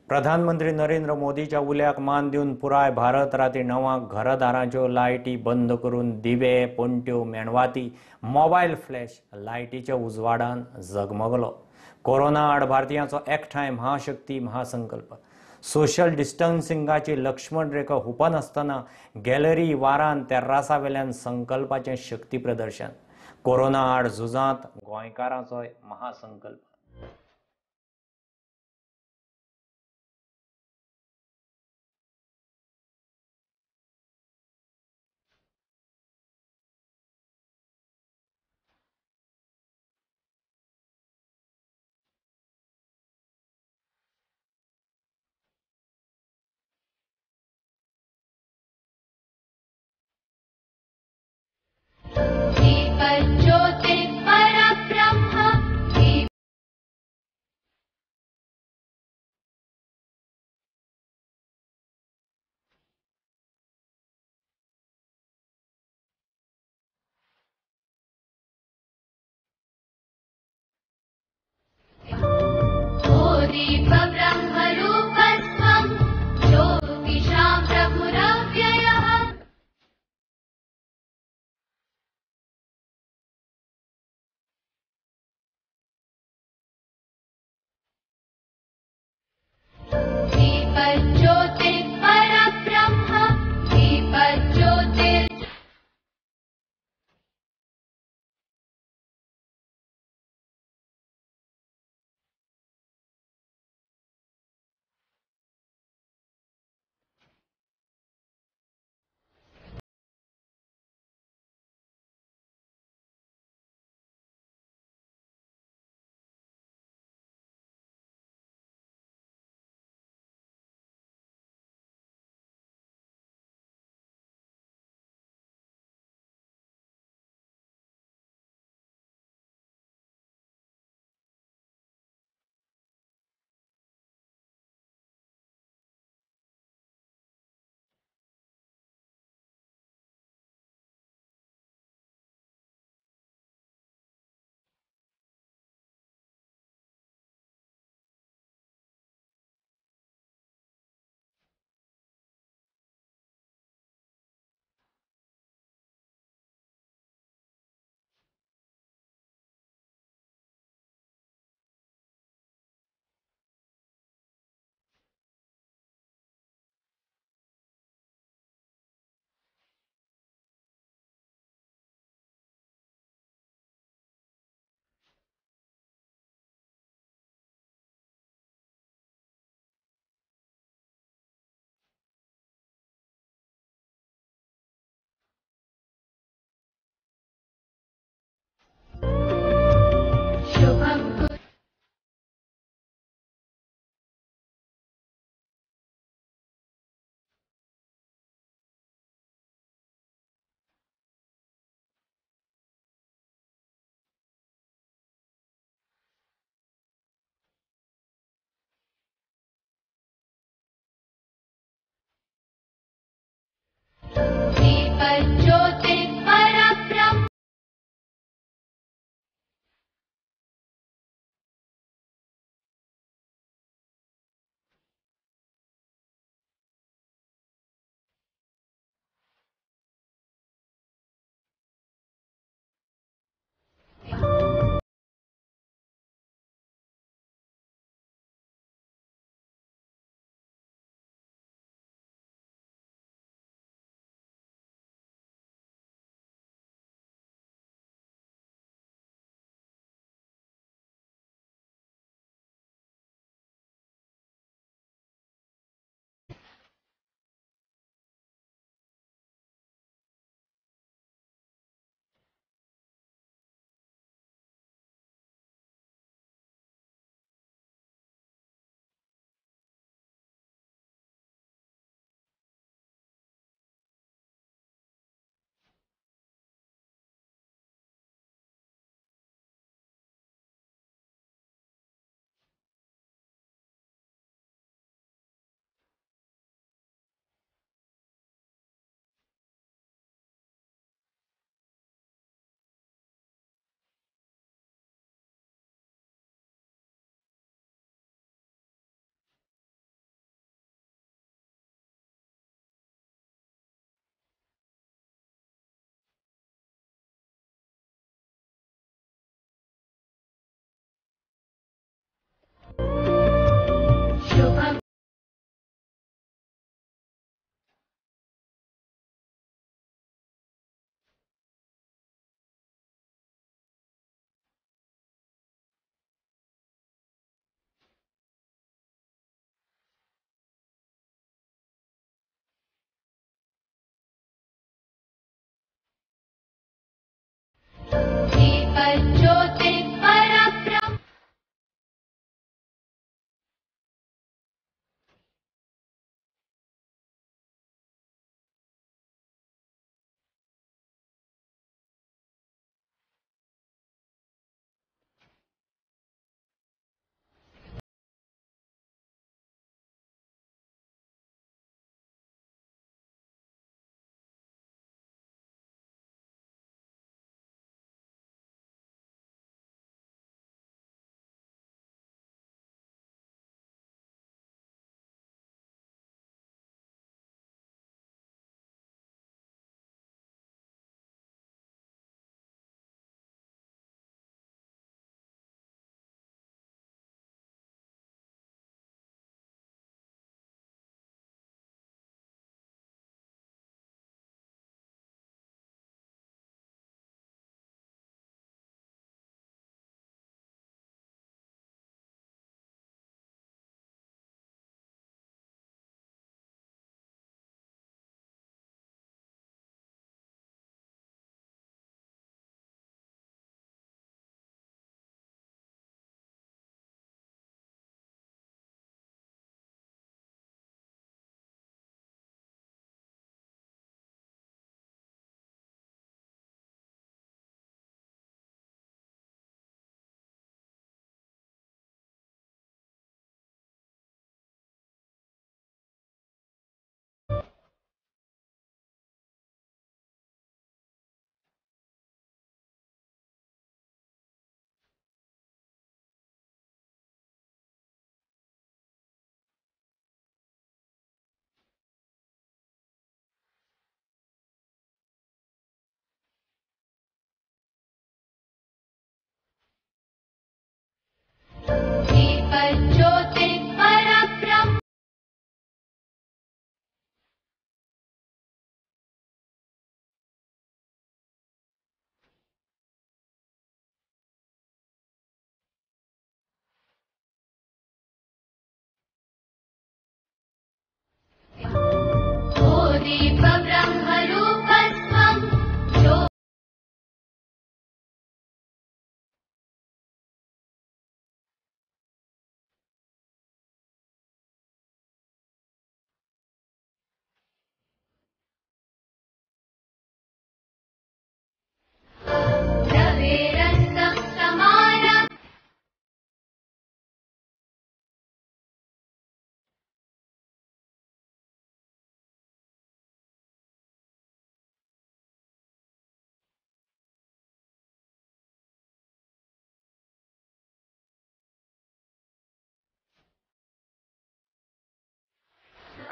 प्रधानमंत्री नरेंद्र मोदीच्या उल्याक मान दिवन पुराय भारत राती 9 घरदारांच्यो लायटी बंद करून दिवे, पणट्यो, मेणवाती, मोबायल फ्लॅश लायटीच्या उजवाडान जगमगलो. कोरोना आड भारतीयांचो एकठांय महाशक्ती महासंकल्प. सोशल डिस्टन्सिंगाची लक्ष्मण रेखा हुपनासतना गॅलरी, वारान, तेर्रासावेल्यान संकल्पाचें शक्ती प्रदर्शन. कोरोना आड झुजांत गोंयकारांचोय महासंकल्प. दीपब्रह्मरूपस्त्वं ज्योतिषां प्रभुरव्ययः. दीपज्योतिः परब्रह्म दीपज्योतिर्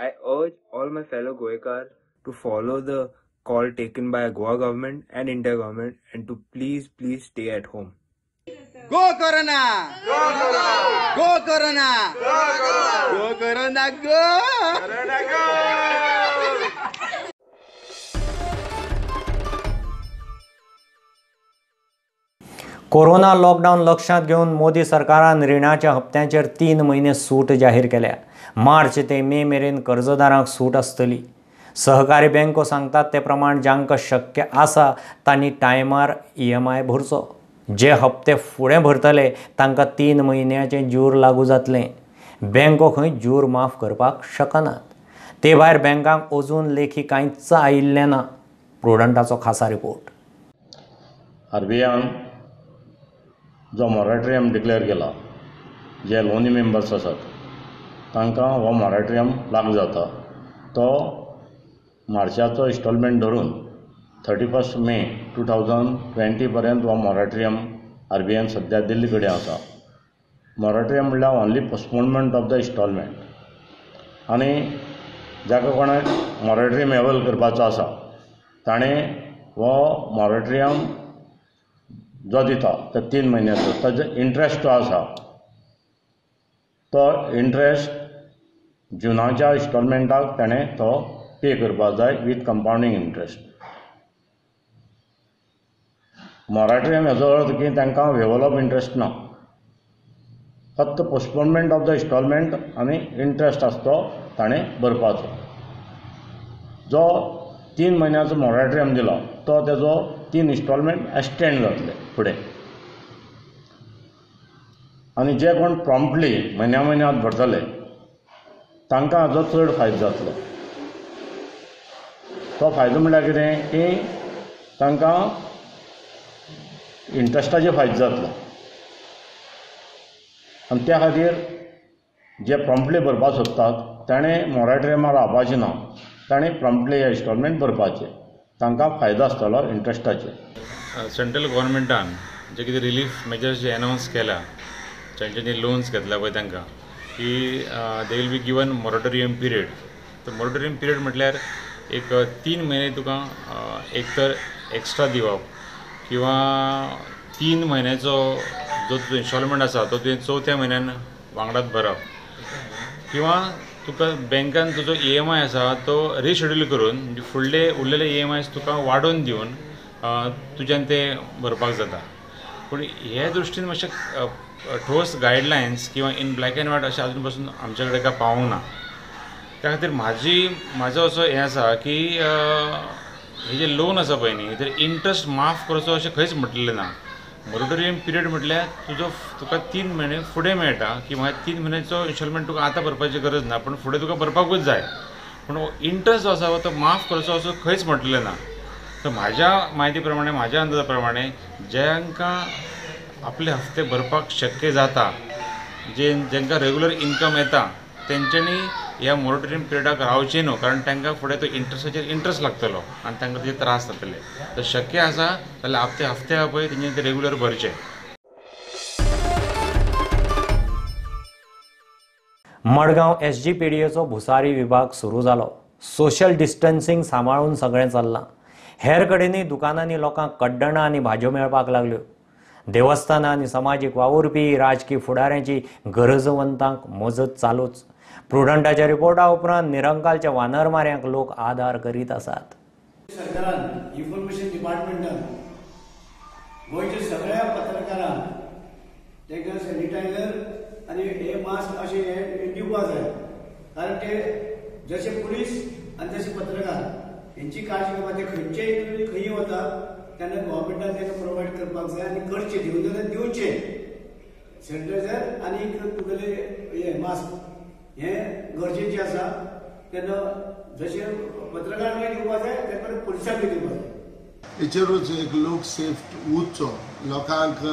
I urge all my fellow Goekar to follow the call taken by Goa government and India government and to please, please stay at home. Go Corona! Go Corona! Go Corona! Go Corona! Go Corona! Go! Corona lockdown लक्षांत घेवन मोदी सरकारान रिणाच्या हप्त्यांचेर 3 म्हयने सूट जाहीर केल्या. मार्च ते मे मेरेन कर्जदारांक सूट आसतली. सहकारी बँको सांगतात ते प्रमाण जांकां शक्य आसा तांणी टायमार EMI भरचो. जे हप्ते फुडें भरतले तांकां 3 म्हयन्याचें ज्यूर लागू जातलें. बँको खंय ज्यूर माफ करपाक शकनात. ते भायर बँकांक अजून लेखी कांयच आयिल्लें ना. प्रुडंटाचो खासा रिपोर्ट. आरबीआयन जो मॉरेटोरियम डिक्लेअर केला, जे लोनी मेंबर्स आसात तांकां हो मॉरेटोरियम लागू जाता. तो मार्चाचो इन्स्टॉलमेंट धरून 31 मे 2020 पर्यंत हो मॉरेटोरियम आरबीआयन सद्या दिल्ली कडेन आसा. मॉरेटोरियम म्हणल्यार only postponement of the instalment. आनी जाका कोणाक मॉरेटोरियम अवेल करपाचो आसा ताणें हो मॉरेटोरियम जो दिता तो 3 म्हयन्याचो ताजो इंट्रस्ट जो आसा तो इंट्रस्ट जुनाच्या इन्स्टॉलमेंटाक ताणें तो पे करपाक जाय विथ कंपावंडींग इंट्रस्ट. मॉरेटोरियम हेजो अर्थ की तांकां वेवल ऑफ इंट्रस्ट ना, फक्त पोस्टपोनमेंट ऑफ the instalment आनी इंट्रस्ट आसा तो ताणें भरपाचो. जो 3 म्हयन्याचो मॉरेटोरियम दिला तो तेजो 3 इन्स्टॉलमेंट एक्सटेंड जातले फुडें. आनी जे कोण प्रॉम्प्टली म्हयन्या म्हयन्यांत भरतले तांकां हाजो चड फायदो जातलो. तो फायदो म्हणल्यार कितें की तांकां इंट्रस्टाचेर फायदो जातलो. आनी त्या खातीर जे प्रॉम्प्टली भरपाक सोदतात ताणें मॉरेटोरियमार रावपाचें ना, ताणें प्रॉम्प्टली हे इन्स्टॉलमेंट भरपाचें, तांकां फायदो आसतलो इंट्रस्टाचेर. सेंट्रल गव्हर्मेंटान जे कितें रिलीफ मेजर्स जे अनावन्स केल्या, जांच्यांनी लोन्स घेतल्या पळय तांकां की they will be given moratorium period. तर मॉरेटोरियम पिरियड म्हटल्यार एक 3 म्हयने तुका एक तर एक्स्ट्रा दिवप किंवा 3 म्हयन्याचो जो तुजो इन्स्टॉलमेंट आसा तो तुवें 4थ्या म्हयन्यान वांगडात भरप किंवा तुका बँकान तुजो EMI आसा तो रिशेड्यूल करून म्हणजे फुडले उरलेले EMIs तुका वाडोवन दिवन तुज्यान ते भरपाक जाता. पूण हे दृश्टीन मातशें ठोस गायडलायन्स किंवा इन ब्लॅक एंड व्हायट अशें आजून पासून आमच्या कडेन काय पावूंक ना. त्या खातीर म्हाजो असो हें आसा की हे जे लोन आसा पळय न्ही तर इंट्रस्ट माफ करचो अशें खंयच म्हटलेलें ना. मॉरेटोरियम पिरियड म्हटल्यार तुजो तुका 3 म्हयने फुडें मेळटा की मागीर 3 म्हयन्याचो इन्स्टॉलमेंट तुका आतां भरपाची गरज ना, पूण फुडें तुका भरपाकूच जाय. पूण इंट्रस्ट जो आसा तो माफ करचो असो खंयच म्हटलेलें ना. तर म्हाज्या म्हायती प्रमाणे, म्हाज्या अंदाजा प्रमाणे जांकां आपले हफ्ते भरपाक शक्य जाता, जे जांकां रेगुलर इन्कम येता तेंच्यांनी ह्या मॉरेटोरियम पिरियडाक रावचें न्हू, कारण तांकां फुडें तो इंट्रस्टाचेर इंट्रस्ट लागतलो आनी तांकां ते त्रास जातले. तर शक्य आसा जाल्यार हप्ते हफ्ते पळय तेंच्यांनी ते रेगुलर भरचे. मडगांव SGPDAचो भुसारी विभाग सुरू जालो. सोशल डिस्टन्सिंग सांबाळून सगळें चल्लां. हेर कडेनूय दुकानांनी लोकांक कड्डणां आनी भाजयो मेळपाक लागल्यो. देवस्थानां आनी समाजीक वावुरपी राजकी फुडाऱ्यांची गरजवंतांक मजत चालूच. प्रुडंटाच्या रिपोर्टा उपरांत निरंकालच्या वानरमाऱ्यांक लोक आदार करीत आसात. सरकारान इन्फॉर्मेशन डिपार्टमेंटान गोंयच्या सगळ्या पत्रकारांक तांकां सॅनिटायझर आनी हे मास्क अशें हे दिवपाक जाय, कारण ते जशे पुलीस आनी जशे पत्रकार हेंची काळजी घेवपाक ते खंयचेय खंय वता तेन्ना गव्हर्मेंटान तांकां प्रोवायड करपाक जाय आनी करचें दिवन जाल्यार दिवचें सॅनिटायझर आनी तुगेले हे मास्क हें गरजेचें आसा. तेन्ना जशें पत्रकारांकय दिवपाक जाय तेन्ना पुलिसांकय दिवपाक जाय. हेचेरूच एक लोक सेफ उरचो. लोकांक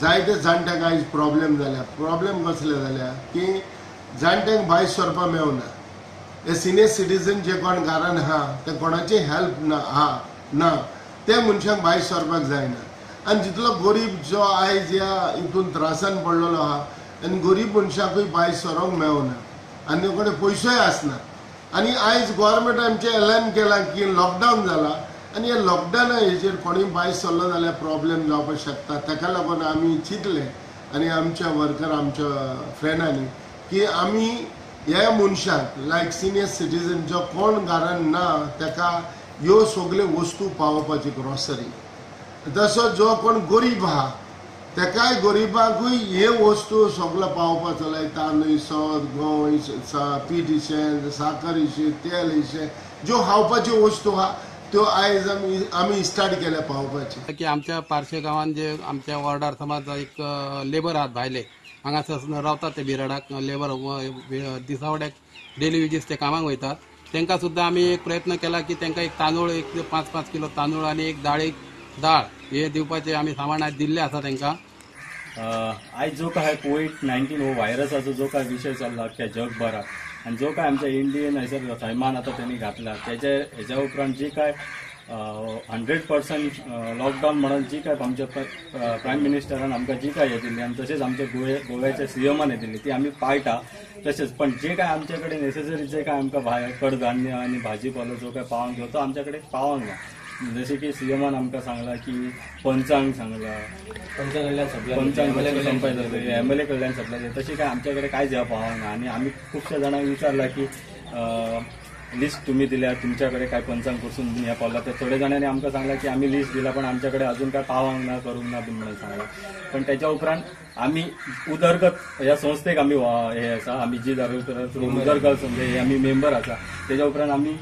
जायते जाणट्यांक आयज प्रॉब्लेम जाल्या. प्रॉब्लेम कसले जाल्या की जाणट्यांक भायर सरपाक मेळना. हे सिनियर सिटीजन जे कोण घरान आहा ते कोणाची हेल्प ना आहा ना ते मनशांक भायर सरपाक जायना. आनी जितलो गरीब जो आयज ह्या हितून त्रासान पडलेलो आहा आनी गरीब मनशाकूय भायर सरोंक मेळना आनी कडेन पयसोय आसना. आनी आयज गोवोरमेंट आमचें एलान केलां की लॉकडावन जाला आनी ह्या लॉकडावना हेजेर कोणूय भायर सरलो जाल्यार प्रॉब्लेम जावपाक शकता. ताका लागून आमी चिंतलें आनी आमच्या वर्कर आमच्या फ्रेंडांनी की आमी ह्या मनशाक लायक सिनियर सिटीजन जो कोण घरान ना ताका ह्यो सगल्यो वस्तू पावोवपाची ग्रॉसरी, तसो जो कोण गरीब आहा ताकाय गरिबांकूय हे वस्तू सगळो पावोवपाचो लायक तांदूळ, सद, गंव, पीठ इशें, साकर इशें, तेल इशें, ज्यो खावपाच्यो वस्तू आहा त्यो आयज आमी स्टार्ट केल्या पावोवपाची. की आमच्या पार्शे गांवांत जे आमच्या वॉर्डार समज एक लेबर आहात भायले हांगासर रावतात ते बिराडाक लेबर दिसावड्याक डेली वेजीस ते कामाक वयतात, तांकां सुद्दां आमी एक प्रयत्न केला की तांकां एक तांदूळ एक 5-5 किलो तांदूळ आनी एक दाळीक दाळ हे दिवपाचे आमी सामान आयज दिल्ले आसा तांकां. आयज जो काय कोवीड-19 हो व्हायरसाचो जो काय विशय चल्ला अख्ख्या जगभरात आनी जो काय आमच्या इंडियन हयसर थैमान आतां तेणी घातला तेजे हेज्या उपरांत जी काय 100% लॉकडावन म्हणून जी काय आमच्या प्रायम मिनिस्टरान आमकां जी काय हे दिल्ली आनी तशेंच आमच्या गोव्याच्या सीएमान हे दिल्ली ती आमी पाळटा. तशेंच पण जे काय आमचे कडेन नेसेसरी जे काय आमकां भायर कडधान्य आनी भाजीपालो जो काय पावोंक जाय तो आमच्या कडेन पावोंक ना. जशें की सीएमान आमकां सांगलां की पंचांक सांगलां, पंचांक संपय एमएलए कडल्यान सप्लाय, तशें काय आमच्या कडेन कांयच ह्या पावोंक ना. आनी आमी खुबश्या जाणांक विचारलां की लिस्ट तुमी दिल्या तुमच्या कडेन काय पंचांक कडसून ह्या पावला, तर थोड्या जाणांनी आमकां सांगलां की आमी लिस्ट दिला पण आमच्या कडेन अजून काय पावोंक ना, करूंक ना बीन म्हणून सांगलां. पण त्याच्या उपरांत आमी उदरगत ह्या संस्थेक आमी हे आसा, आमी जी दारोलकर उदरगत संस्थे हे आमी मेंबर आसा. तेज्या उपरांत आमी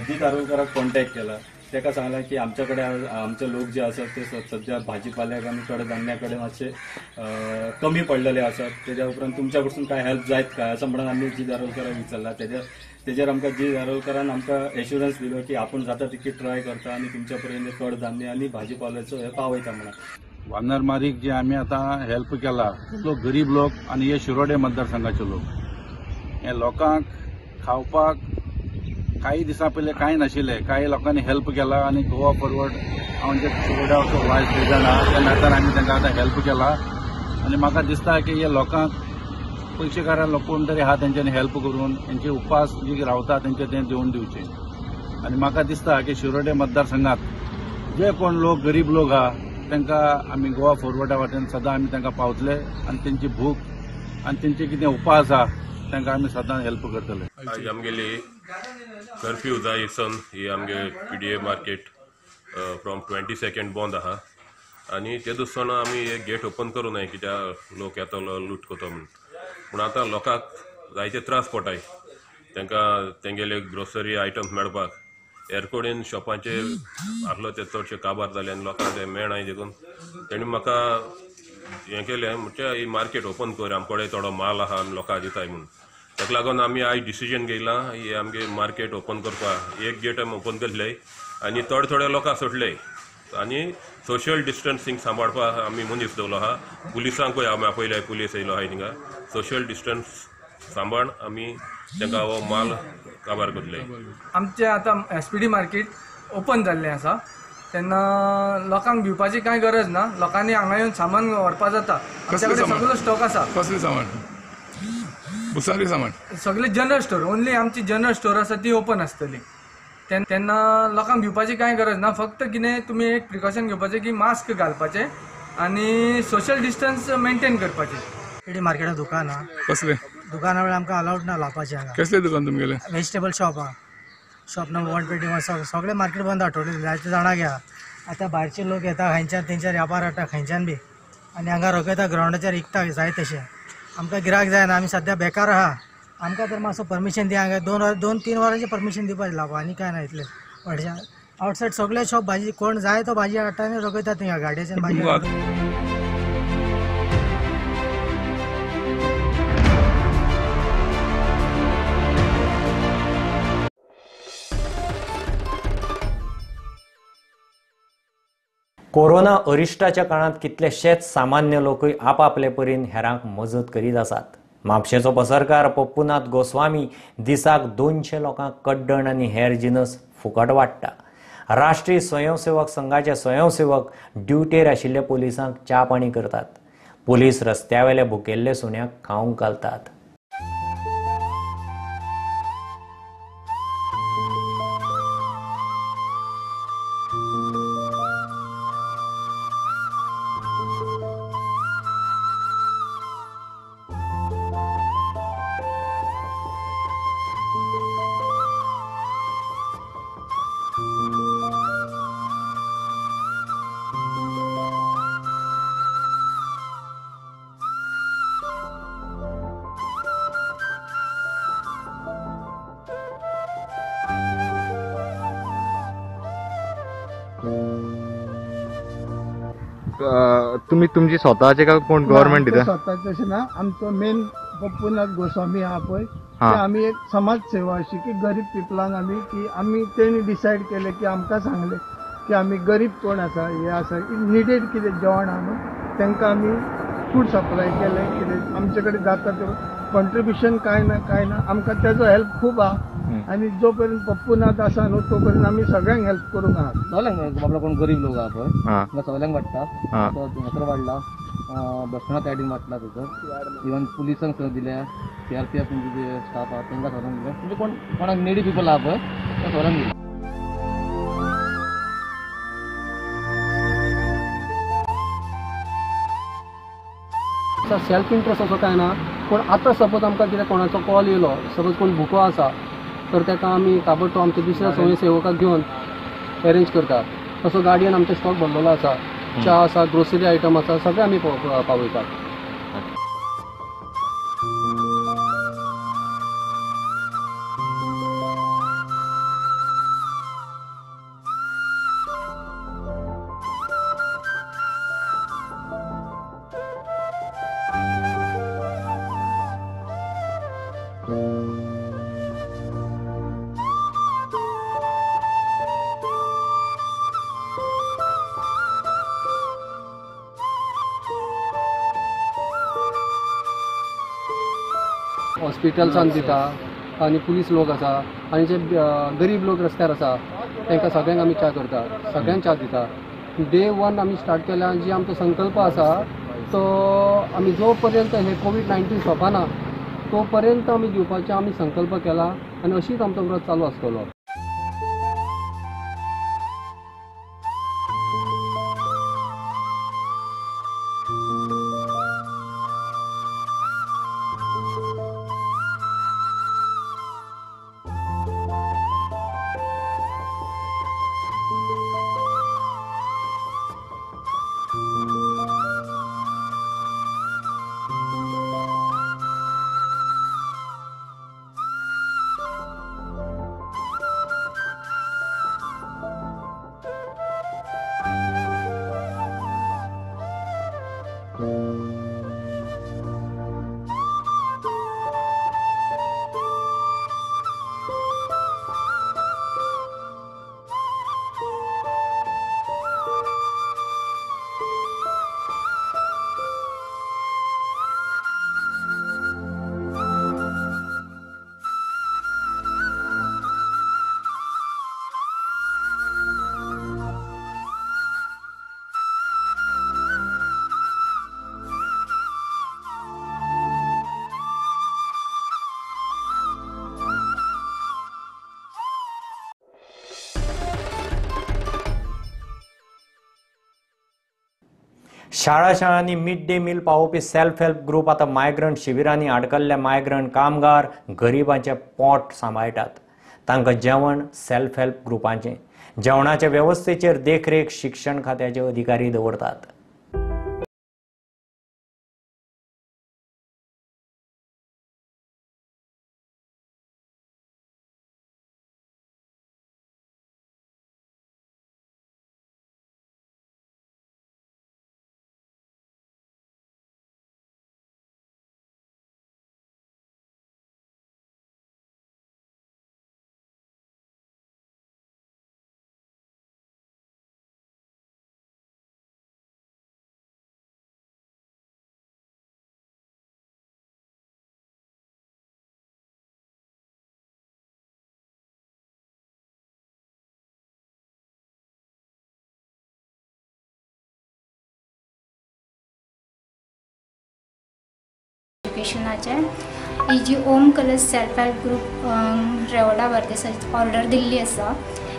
जी दारोलकराक कॉन्टेक्ट केला, ताका सांगलां की आमच्या कडेन आमचे लोक जे आसात ते सद्या भाजीपाल्याक आनी कडधान्या कडेन मातशे कमी पडलेले आसात, तेज्या उपरांत तुमच्या कडसून काय हेल्प जायत काय असं म्हणून आमी जी दारोलकराक विचारला. तेजेर आमकां जी दारोलकरान आमकां एश्युरन्स दिलो की आपूण जाता तितकी ट्राय करता आनी तुमच्या पर्यंत कडधान्य आनी भाजीपाल्याचो हे पावयता म्हणून. वानरमारीक जे आमी आतां हेल्प केला लोक गरीब लोक आनी हे शिरोडे मतदारसंघाचे लोक, हे लोकांक खावपाक काही दिसां पयलीं कांय नाशिल्लें, कांय लोकांनी हेल्प केला आनी गोवा फॉरवर्ड हांव जे शिरोड्याचो वायस प्रेसिडेंट आहा त्या नात्यान आमी तांकां आतां हेल्प केला आनी म्हाका दिसता की हे लोकांक पयशेकारां लोक कोण तरी आहा तेंच्यांनी हेल्प करून तेंचे उपास जी रावता तेंचे तें दिवन दिवचें. आनी म्हाका दिसता की शिरोडे मतदारसंघात जे कोण लोक गरीब लोक आहा तांकां आमी गोवा फॉरवर्डा वाटेन सदां आमी तांकां पावतले आनी तेंची भूक आनी तेंचे कितें उपास आहा तांकां आमी सदां हेल्प करतले. आयज आमगेली कर्फ्यू जाय सन ही आमगे PDA market from 22 बंद आहा आनी ते दुसरो आमी हे गेट ओपन करूं नाय कित्याक लोक येतलो लूट करतो म्हूण. पूण आतां लोकांक जायते त्रास पडटाय, तांकां तेंगेले ग्रोसरी आयटम्स मेळपाक हेर कडेन शॉपांचे आहलो ते चडशे काबार जाले आनी लोकांक ते मेळनाय, देखून तेणी म्हाका हें केलें म्हणजे ही मार्केट ओपन कर, आमचे कडेन थोडो माल आहा आनी लोकांक दिताय म्हूण. ताका लागून आमी आयज डिसिजन घेयलां हे आमगे मार्केट ओपन करपाक. एक गेट आमी ओपन केल्ले आनी थोडे थोडे लोकांक सोडले आनी सोशल डिस्टन्सींग सांबाळपाक आमी मनीस दवरलो आहा, पुलिसांकूय आमी आपयले, पुलीस येयलो आहा थिंगा. सोशल डिस्टन्स सांबाळ आमी तांकां हो माल काबार करतले. आमचें आतां SPD market open जाल्लें आसा तेन्ना लोकांक भिवपाची कांय गरज ना, लोकांनी हांगा येवन सामान व्हरपा जाता. आमच्या कडेन सगळो स्टॉक आसा. कसलें सामान? भुसारी सामान सगळे जनरल स्टोर, ओनली आमची जनरल स्टोर आसा ती ओपन आसतली. तेन्ना लोकांक भिवपाची कांय गरज ना, फक्त कितें तुमी एक प्रिकॉशन घेवपाचें की मास्क घालपाचें आनी सोशल डिस्टन्स मेंटेन करपाचें. पीडी मार्केटात दुकान आहा. कसलें दुकाना वेळार आमकां अलावड ना लावपाचें हांगा. कसलें दुकान तुमगेलें? वेजिटेबल शॉप आहा, शॉप नंबर 121. सगळें मार्केट बंद आठवडे जायते जाणां घ्या. आतां भायरचे लोक येता खंयच्यान, तेंच्यार व्यापार हाडटा खंयच्यान बी आनी हांगा रोखयता ग्रावंडाचेर विकता जाय तशें. आमकां गिरायक जायना, आमी सद्या बेकार आहा. आमकां तर मातसो परमिशन दी, हांगा 2-3 वरांचें परमिशन दिवपाचें लागो आनी कांय ना इतलें. आवटसायड सगळे शॉप भाजी कोण जाय तो भाजी हाडटा आनी रोखयता थिंगा गाडयेच्यान भाजी. कोरोना अरिश्टाच्या काळांत कितलेशेच सामान्य लोकूय आपापले परीन हेरांक मजत करीत आसात. म्हापशेचो पसरकार पप्पूनाथ गोस्वामी दिसाक 200 लोकांक कड्डण आनी हेर जिनस फुकट वाडटा. राष्ट्रीय स्वयंसेवक संघाचे स्वयंसेवक ड्युटेर आशिल्ल्या पोलिसांक च्या पाणी करतात. पोलीस रस्त्यावेले भुकेल्ले सुण्याक खावंक घालतात. तुमी तुमची स्वताचे काय कोण गव्हर्मेंट दिता? स्वताचे अशें ना, आमचो मेन पप्पूनाथ गोस्वामी आहा पळय, आमी एक समाज सेवा अशी की गरीब पिपलांक आमी की आमी तेणी डिसायड केलें की आमकां सांगलें की आमी गरीब कोण आसा हे आसा निडेड कितें जेवण आहा न्हू तांकां आमी फूड सप्लाय केलें. कितें आमचे कडेन जाता तें कॉन्ट्रिब्युशन कांय ना कांय ना, आमकां तेजो हेल्प खूब आहा आनी जो पर्यंत पप्पूनाथ आसा न्हू तो पर्यंत आमी सगळ्यांक हेल्प करूंक आहा. सगळ्यांक बाबडो कोण गरीब लोक आहा पळय तांकां सगळ्यांक वाडटा, हांगासर वाडला, बसना सायडीन वाडटा, थंयसर इवन पुलिसांक सुद्दां दिल्या, CRPF जे स्टाफ आहा तांकां सगळ्यांक दिल्या, म्हणजे कोण कोणाक नेडी पिपल आहा पळय त्या सगळ्यांक दिल्या. सेल्फ इंट्रस्ट असो कांय ना, पूण आतां सपोज आमकां कितें कोणाचो कॉल येयलो, सपोज कोण भुको आसा तर ताका आमी ताबडतोब आमच्या दुसऱ्या स्वयंसेवकाक घेवन एरेंज करतात. तसो गाडयेन आमचो स्टॉक भरलेलो आसा, च्या आसा, ग्रोसरी आयटम आसा, सगळें आमी पावयतात. हॉस्पिटल्सान दिता आनी पुलीस लोक आसा आनी जे गरीब लोक रस्त्यार आसा तांकां सगळ्यांक आमी च्या करता, सगळ्यांक च्या दिता. डे वन आमी स्टार्ट केल्या, जी आमचो संकल्प आसा तो आमी जो पर्यंत हे COVID-19 सोंपना तो पर्यंत आमी दिवपाचें आमी संकल्प केला आनी अशीच आमचो व्रत चालू आसतलो. शाळा शाळांनी मिड डे मील पावोवपी सेल्फ हेल्प ग्रुप आतां मायग्रंट शिबिरांनी आडकल्ले मायग्रंट कामगार गरिबांचे पोट सांबाळटात. तांकां जेवण सेल्फ हेल्प ग्रुपांचें जेवणाचे वेवस्थेचेर देखरेख शिक्षण खात्याचे अधिकारी दवरतात. एज्युकेशनाचे ही जी Om Kalash self help group Revoda बार्देसाची order दिल्ली आसा.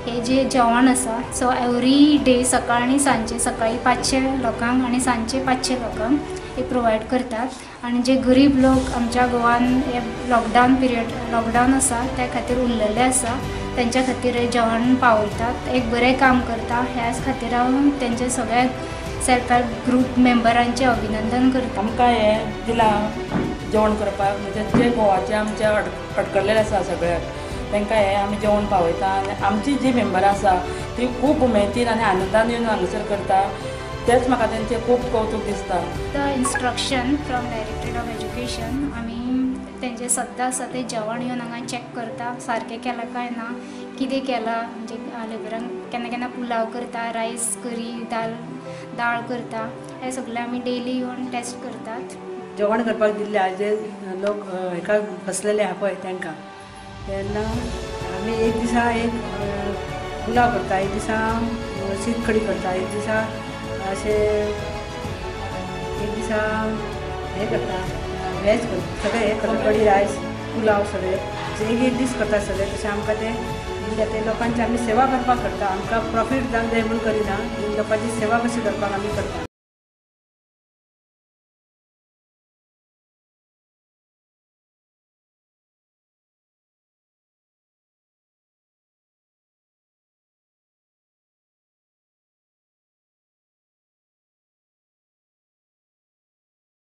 हे जे जेवण आसा सो एवरी डे सकाळ आनी सांजचे, सकाळी 500 लोकांक आनी सांजचे 500 लोकांक हे प्रोवायड करतात. आनी जे गरीब लोक आमच्या गोवान हे लॉकडावन पिरियड लॉकडावन आसा त्या खातीर उरलेले आसा तेंच्या खातीर हे जेवण पावयतात. एक बरें काम करता, ह्याच खातीर हांव तेंचे सगळ्या सेल्फ हेल्प ग्रुप मेंबरांचें अभिनंदन करता. आमकां हें दिलां जेवण करपाक, म्हणजे जे गोवाचे आमचे अडकल्लेले आसा सगळ्याक तांकां हें आमी जेवण पावयता. आनी आमची जी मेंबरां आसा ती खूब उमेदीन आनी आनंदान येवन हांगासर करता. तेंच म्हाका तेंचें खूब कौतूक दिसता. The instruction from directorate of education आमी तेंचे सद्दां आसा तें जेवण येवन हांगा चॅक करता, सारकें केलां काय ना, कितें केलां. म्हणजे लेबरांक केन्ना केन्ना पुलाव करता, रायस करी, दाळ करता, हें सगळें आमी डेली येवन टेस्ट करतात. जेवण करपाक दिल्लें आहा जे लोक हेका फसलेले आहा पळय तांकां, तेन्ना आमी एक दिसा एक पुलाव करता, एक दिसा शीत कडी करता, एक दिसा अशें एक दिसा हें करता, वेज करता, सगळें हें करता, कडी रायस पुलाव सगळें एक एक दीस करता सगळें. तशें आमकां तें दिलें ते लोकांची आमी सेवा करपाक करता, आमकां प्रॉफीट जावंक जाय म्हूण करिना, लोकांची सेवा कशी करपाक आमी करता.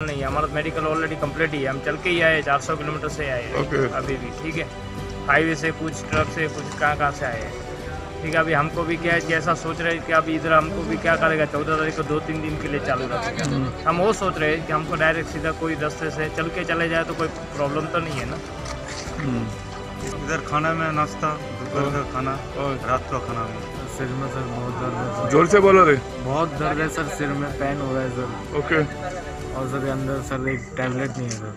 नहीं, हमारा मेडिकल ऑलरेडी कंप्लीट ही है, हम चल के ही आए, 400 किलोमीटर से आए हैं अभी भी, ठीक है. हाईवे से कुछ ट्रक से कुछ कहाँ कहाँ से आए हैं, ठीक है. अभी हमको भी क्या है जैसा सोच रहे हैं कि अभी इधर हमको भी क्या करेगा, 14 तारीख को 2-3 दिन के लिए चालू रखेगा. हम वो सोच रहे हैं कि हमको डायरेक्ट सीधा कोई रास्ते से चल के चले जाए तो कोई प्रॉब्लम तो नहीं है ना. इधर खाना में नाश्ता, दोपहर का खाना और रात का खाना. सिर में सर बहुत दर्द है. जोर से बोलो रे. बहुत दर्द है सर, सिर में पेन हो रहा है सर. ओके. और सर अंदर सर एक टैबलेट नहीं है सर.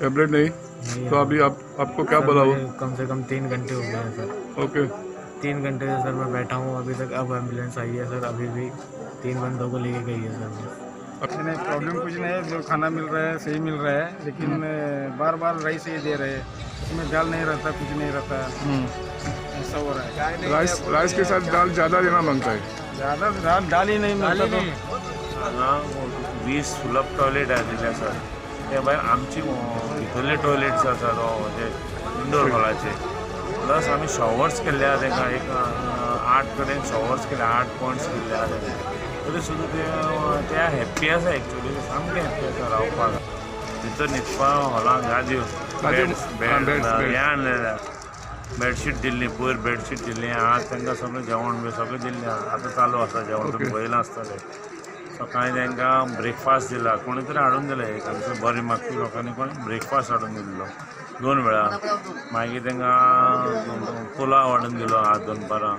टैबलेट नहीं? नहीं. तो अभी आपको क्या बोला वो? कम से कम 3 घंटे हो गए हैं सर. ओके. 3 घंटे से सर मैं बैठा हूँ अभी तक. अब एम्बुलेंस आई है सर, अभी भी 3 बंदों को लेके गई है सर. नहीं, प्रॉब्लम कुछ नहीं है, जो खाना मिल रहा है सही मिल रहा है, लेकिन बार बार राइस ही दे रहे हैं, उसमें दाल नहीं रहता, कुछ नहीं रहता, ऐसा हो रहा है. राइस राइस के साथ दाल ज़्यादा देना मांगता है, ज़्यादा दाल ही नहीं मिलता. तो 20 सुलभ टॉयलेट आशिल्ले आसा, ते भायर आमची भितरले टॉयलेट्स आसा म्हणजे इंडोर हॉलाचे, प्लस आमी शॉवर्स केल्ले आहा तांकां, एक 8 कडेन शॉवर्स केले, 8 पॉयंट्स केल्ले आहा तांकां. तरी सुद्दां ते हॅप्पी आसा, एक्चुअली सामकें हॅप्पी आसा रावपाक. भितर न्हिदपा हॉलाक गादयो, बेड हें आणलेलें, बेडशीट दिल्ली, पयर बेडशीट दिल्ली. आज तांकां सगळें जेवण बी सगळें दिल्लें, आतां चालू आसा जेवण, तुमी पळयलां आसतलें. सकाळीं तांकां ब्रेकफास्ट दिला, कोणी तरी हाडून दिलें, एक आमचे बरें मागपी लोकांनी कोणी ब्रेकफास्ट हाडून दिल्लो 2 वेळा. मागीर तांकां पुलाव हाडून दिलो आज दनपारां.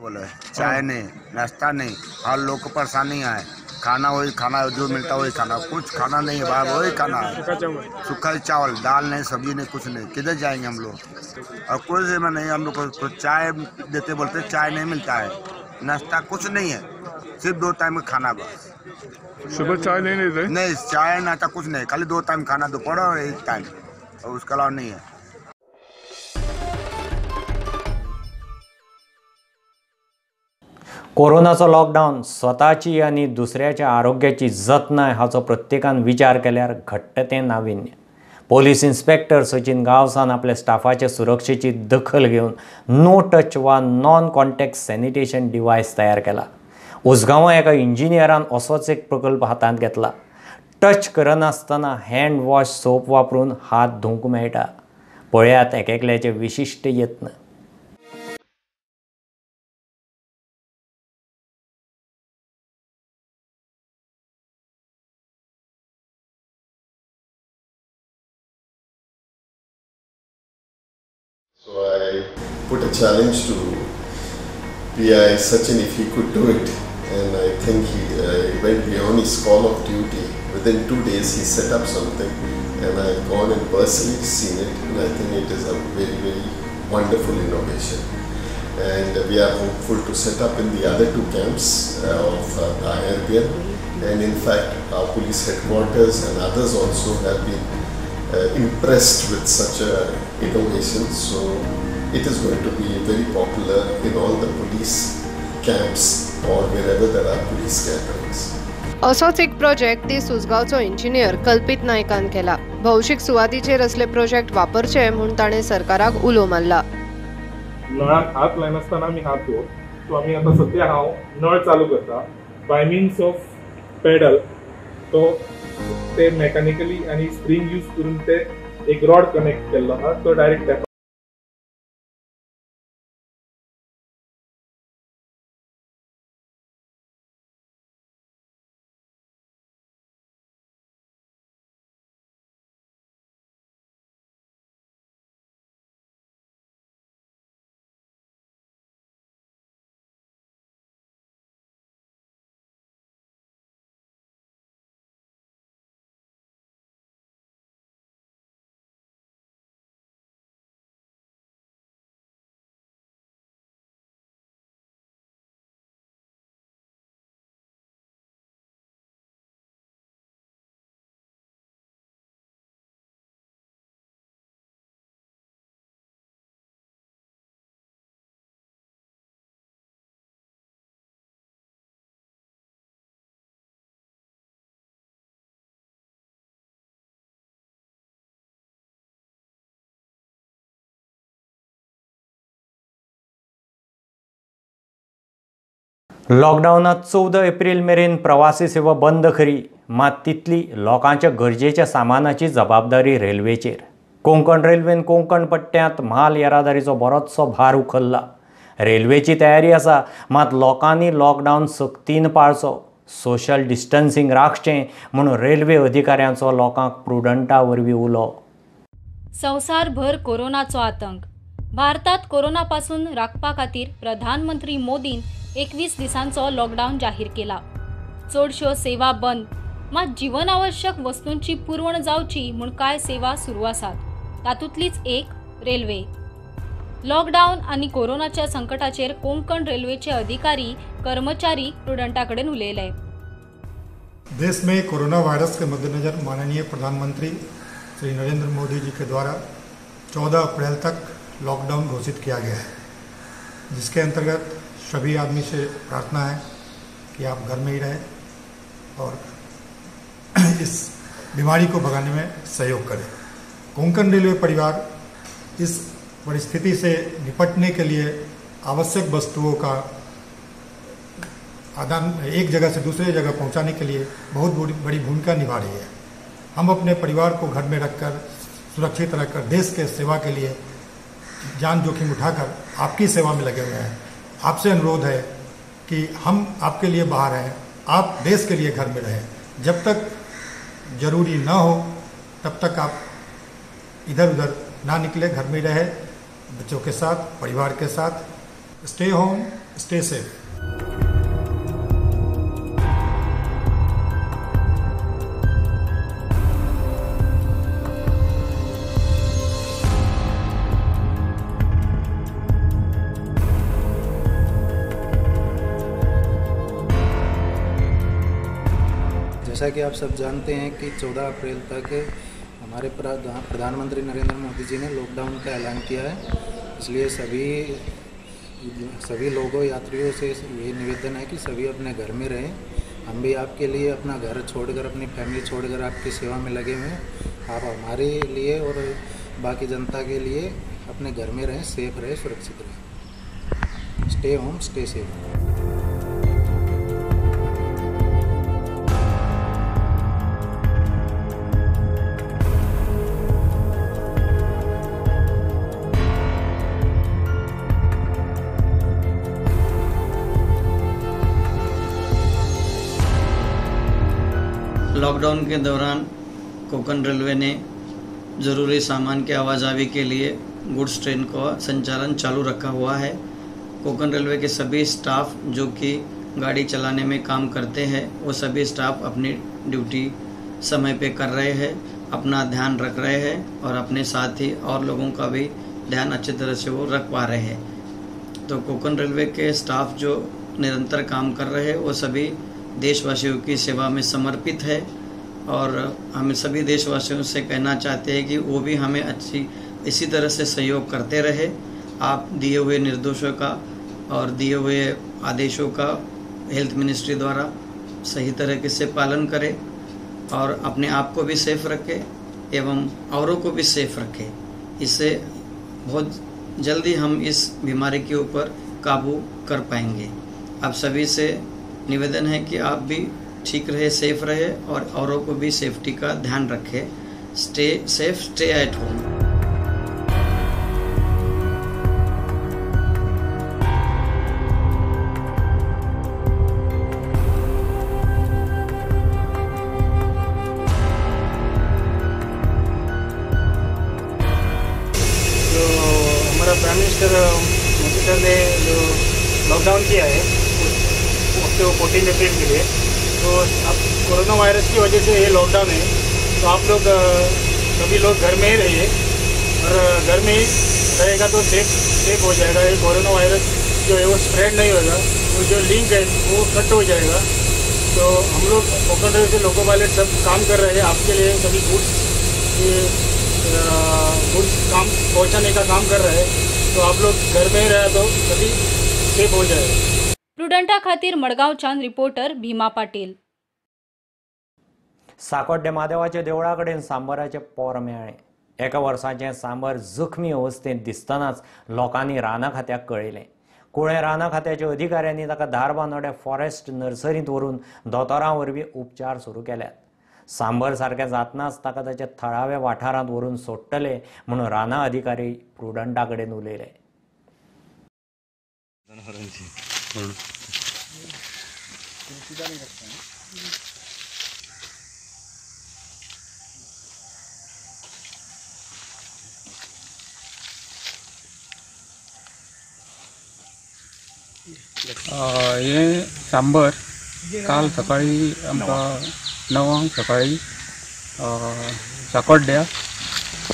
बोले चाय नहीं, नाश्ता नहीं, हर लोग को परेशानी है. खाना वही खाना जो मिलता वही खाना, कुछ खाना नहीं है बाहर, वही खाना है, सूखा चावल, दाल नहीं, सब्जी नहीं, कुछ नहीं. किधर जाएंगे हम लोग? और कोई जिम्मा नहीं हम लोग को. चाय देते बोलते चाय नहीं मिलता है, नाश्ता कुछ नहीं है, सिर्फ 2 टाइम का खाना बस. सुबह चाय नहीं देते? नहीं, चाय नाश्ता कुछ नहीं, खाली 2 टाइम खाना, दोपहर और 1 टाइम, और उसके अलावा नहीं है. कोरोनाचो लॉकडावन स्वताची आनी दुसऱ्याच्या आरोग्याची जतनाय हाचो प्रत्येकान विचार केल्यार घडटा तें नाविन्य. पोलीस इन्स्पेक्टर सचिन गांवसान आपल्या स्टाफाचे सुरक्षेची दखल घेवन नो टच वा नॉन कॉन्टॅक्ट सॅनिटेशन डिवायस तयार केला. उसगांवां एका इंजिनियरान असोच एक प्रकल्प हातांत घेतला. टच करनासतना हँड वॉश सोप वापरून हात धुवंक मेळटा. पळयात एक एकल्याचे विशिश्ट यत्न. So I put a challenge to PI Sachin if he could do it, and I think he went beyond his call of duty. Within 2 days he set up something, and I've gone and personally seen it, and I think it is a very, very wonderful innovation. And we are hopeful to set up in the other 2 camps of the IRBN, and in fact our police headquarters and others also have been impressed with such a innovation. So it is going to be very popular in all the police camps or wherever there are police gatherings. असोच एक project ती सुजगांवचो engineer कल्पित नायकान केला. भौशीक सुवातीचेर असले project वापरचे म्हूण ताणें सरकाराक उलो मारला. नळाक हात लायनासतना आमी हात धुवप. सो आमी आतां सद्या हांव नळ चालू करता बाय मिन्स ऑफ पेडल. तो ते मेकॅनिकली आनी स्प्रींग यूज करून ते एक रॉड कनेक्ट केल्लो आहा, तो डायरेक्ट टॅप लॉकडावनात 14 एप्रिल मेरेन प्रवासी सेवा बंद खरी, मात तितली लोकांच्या गरजेच्या सामानाची जबाबदारी रेल्वेचेर। कोंकण रेल्वेन कोंकण पट्ट्यांत म्हाल येरादारीचो बरोचसो भार उखल्ला। रेल्वेची तयारी आसा, मात लोकांनी लॉकडावन सक्तीन पाळचो, सोशल डिस्टन्सिंग राखचें म्हूण रेल्वे अधिकाऱ्यांचो लोकांक प्रुडंटा वरवीं उलो। संवसारभर कोरोनाचो आतंक। भारतात कोरोना पासून राखपा खातीर प्रधानमंत्री मोदीन 21 दिसांचो लॉकडावन जाहीर केला। चडश्यो सेवा बंद, मात जीवनावश्यक वस्तूंची पुरवण जावची म्हूण कांय सेवा सुरू आसात, तातूंतलीच एक रेल्वे। लॉकडावन आनी कोरोनाच्या संकटाचेर कोंकण रेल्वेचे अधिकारी कर्मचारी प्रुडंटा कडेन उलयले। देश में कोरोना वायरस के मद्देनजर माननीय प्रधानमंत्री श्री नरेंद्र मोदी जी के द्वारा 14 अप्रैल तक लॉकडाउन घोषित किया गया है, जिसके अंतर्गत सभी आदमी से प्रार्थना है कि आप घर में ही रहें और इस बीमारी को भगाने में सहयोग करें। कोंकण रेलवे परिवार इस परिस्थिति से निपटने के लिए आवश्यक वस्तुओं का आदान एक जगह से दूसरे जगह पहुंचाने के लिए बहुत बड़ी भूमिका निभा रही है। हम अपने परिवार को घर में रखकर, सुरक्षित रखकर, देश के सेवा के लिए जान जोखिम उठाकर आपकी सेवा में लगे हुए हैं। आपसे अनुरोध है कि हम आपके लिए बाहर हैं, आप देश के लिए घर में रहें। जब तक जरूरी ना हो तब तक आप इधर उधर ना निकले, घर में रहे, बच्चों के साथ, परिवार के साथ। Stay home, stay safe. जैसा कि आप सब जानते हैं कि 14 अप्रैल तक हमारे प्रधानमंत्री नरेंद्र मोदी जी ने लॉकडाउन का ऐलान किया है। इसलिए सभी लोगों, यात्रियों से ये निवेदन है कि सभी अपने घर में रहें। हम भी आपके लिए अपना घर छोड़कर, अपनी फैमिली छोड़कर आपकी सेवा में लगे हुए हैं। आप हमारे लिए और बाकी जनता के लिए अपने घर में रहें, सेफ रहें, सुरक्षित रहें। Stay home, stay safe. Lockdown K दौरान कोंकण रेलवे ने ज़रूरी सामान के आवाजाही के लिए गुड्स ट्रेन का संचालन चालू रखा हुआ है। कोंकण रेलवे के सभी स्टाफ जो कि गाड़ी चलाने में काम करते हैं, वो सभी स्टाफ अपनी ड्यूटी समय पे कर रहे हैं, अपना ध्यान रख रहे हैं और अपने साथ ही और लोगों का भी ध्यान अच्छी तरह से वो रख पा रहे हैं। तो कोंकण रेलवे के स्टाफ जो निरंतर काम कर रहे हैं वो सभी देशवासियों की सेवा में समर्पित है और हम सभी देशवासियों से कहना चाहते हैं कि वो भी हमें अच्छी इसी तरह से सहयोग करते रहे। आप दिए हुए निर्देशों का और दिए हुए आदेशों का हेल्थ मिनिस्ट्री द्वारा सही तरीके से पालन करें और अपने आप को भी सेफ रखें एवं औरों को भी सेफ रखें। इससे बहुत जल्दी हम इस बीमारी के ऊपर काबू कर पाएंगे। आप सभी से निवेदन है कि आप भी ठीक रहे, सेफ रहे और औरों को भी सेफ्टी का ध्यान रखें। Stay safe, stay at home. जो हमारा प्राइम मिनिस्टर मोदी सर ने जो लॉकडाउन किया है तो 14 अप्रैल के लिए, तो अब कोरोना वायरस की वजह से ये लॉकडाउन है, तो आप लोग सभी लोग घर में ही रहिए और घर में ही रहेगा तो सेफ हो जाएगा। ये कोरोना वायरस जो है वो स्प्रेड नहीं होगा, वो जो लिंक है वो कट हो जाएगा। तो हम लोग कोंकण रेलवे से लोको पायलट सब काम कर रहे हैं आपके लिए, सभी गुड्स काम पहुँचाने का काम कर रहे हैं। तो आप लोग घर में ही रहे तो सभी सेफ हो जाएगा। प्रुडंटा खातीर मडगांवच्यान रिपोर्टर भीमा पाटील। साकोड्डे म्हादेवाच्या देवळा कडेन सांबराचें पोर मेळ्ळें। एका वर्साचें सांबर जखमी अवस्थेंत दिसतनाच लोकांनी राना खात्याक कळयलें। कुळें रानां खात्याच्या अधिकाऱ्यांनी ताका धारबांदोड्या फॉरेस्ट नर्सरींत व्हरून दोतोरां वरवीं उपचार सुरू केल्यात. सांबर सारकें जातनाच ताका ताच्या थळाव्या वाठारांत व्हरून सोडटले म्हणून रानां अधिकारी प्रुडंटा कडेन उलयले. हे सांबर काल सकाळी आमकां 9 सकाळी साकोड्ड्या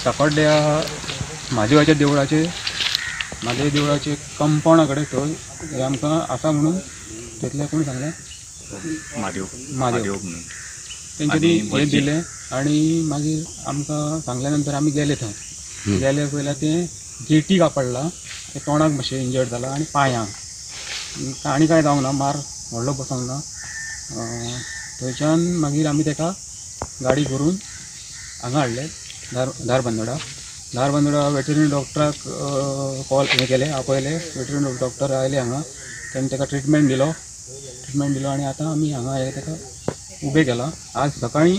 साकोड्ड्या म्हादेवाच्या देवळाचे म्हादेव देवळाचे कंपावंडा कडेन थंय हें आमकां आसा म्हणून थंयतले कोण सांगलें म्हादेव म्हादेव तेंच्यांनी हें दिलें आनी मागीर आमकां सांगल्या नंतर आमी गेले थंय. गेले पयल्यार तें गेटी कापडलां, तें तोंडाक मातशें इंजर्ड जालां आनी पांयांक आनी कांय जावंक ना, मार व्हडलो बसोंक ना. थंयच्यान मागीर आमी ताका गाडी करून हांगा हाडले धारबांदोडा. धारबांदोडा वेटरनरी डॉक्टराक कॉल हें केलें, आपयलें. वेटरनरी डॉक्टर आयले हांगा, ताणें ताका ट्रिटमेंट दिलो आनी आतां आमी हांगा हे ताका उबें केलां. आज सकाळीं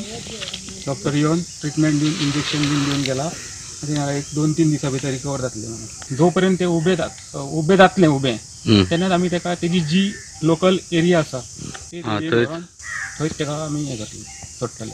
डॉक्टर येवन ट्रिटमेंट दिवन इंजेक्शन बीन दिवन गेला. आनी एक 2-3 दिसां भितर रिकवर जातलें म्हणून. जो पर्यंत तें उबें जातलें उबें तेन्नाच आमी ताका तेजी जी लोकल एरिया आसा ते थंयच ताका आमी हें करतले सोडटले.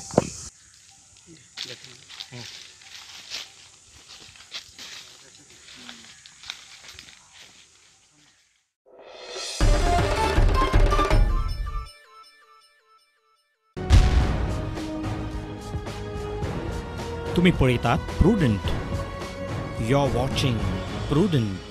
तुम्ही पळयतात Prudent. You are watching Prudent.